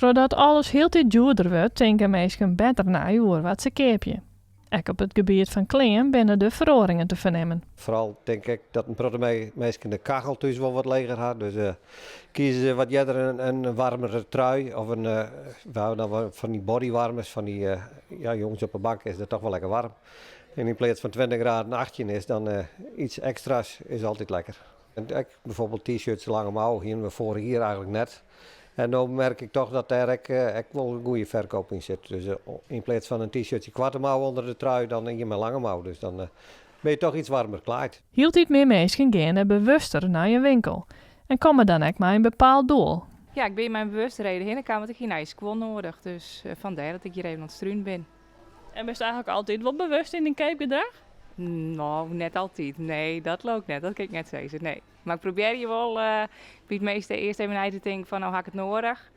Trochdat alles hieltyd djoerder wurdt, tinke minsken better nei oer wat se keapje. Ek op it gebiet fan klean binne de feroaringen te fernimmen. Foaral tink ik dat in protte minsken de kachel thús wol wat leger ha. Dus kieze se wat earder in waarmere trui of in, we hawwe dan fan dy bodywarmers, fan dy, ja, jûns op de bank is dat toch wol lekker waarm. En yn pleats fan 20 graden 18 is dan iets ekstra's is altyd lekker. En ek bijvoorbeeld t-shirts lange mouw hiene we foarich jier eigentlik net. En no merk ik toch dat dêr ek, ek wol in goede ferkeap yn sit. Dus yn pleats fan in t-shirtsje koarte mouw ûnder de trui, dan ien mei lange mouw. Dus dan binne je toch iets waarmer klaaid. Hieltyd mear minsken geane bewuster nei in winkel en komme dan ek mei in bepaald doel. Ja, ik bin mei in bewuste reden hinne kaam, want ik hie nije skuon noadich. Dus fandêr dat ik hjir even oan it strunen bin. En bist eigentlik altyd wol bewust yn dyn keapgedrach? No, net altyd. Nee, dat leau ik net. Dat kin ik net sizze, nee. Mar ik probearje wol by it measte earst even nei te tinken fan no ha ik it noadich.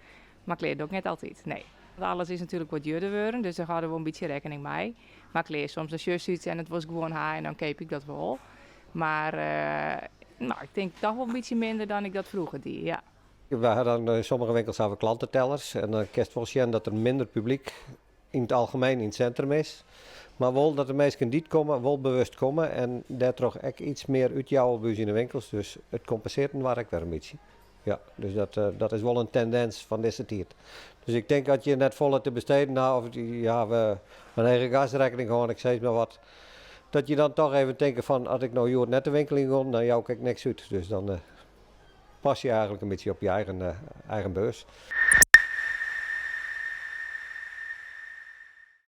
Mar klean doch ik net altyd, nee. Want alles is natuerlik wat djoerder wurden, dus dêr hâlde we wol in bytsje rekkening mei. Mar klean soms dan sjochst yts en it wolst gewoan ha en dan keap ik dat wol. Mar no, ik tink toch wol in bytsje minder dan ik dat froeger die, ja. We ha dan yn sommige winkels hawwe we klantetellers en dan kinst wol sjen dat der minder publyk yn it algemien yn it sintrum is. Mar wol dat de minsken dy't komme wol bewust komme en dêrtroch ek iets mear útjouwe by ús yn de winkels. Dus it kompensearret inoar ek wer in bytsje. Ja, dus dat, dat is wol in tendins fan dizze tiid. Dus ik tink as je net folle te besteden ha of je hawwe in hege gasrekkening hân, ik sis mar wat, dat je dan toch even tinke fan as ik no hjoed net de winkel yn gean, dan jou ik ek niks út. Dus dan pas je eigentlik in bytsje op je eigen, eigen beurs.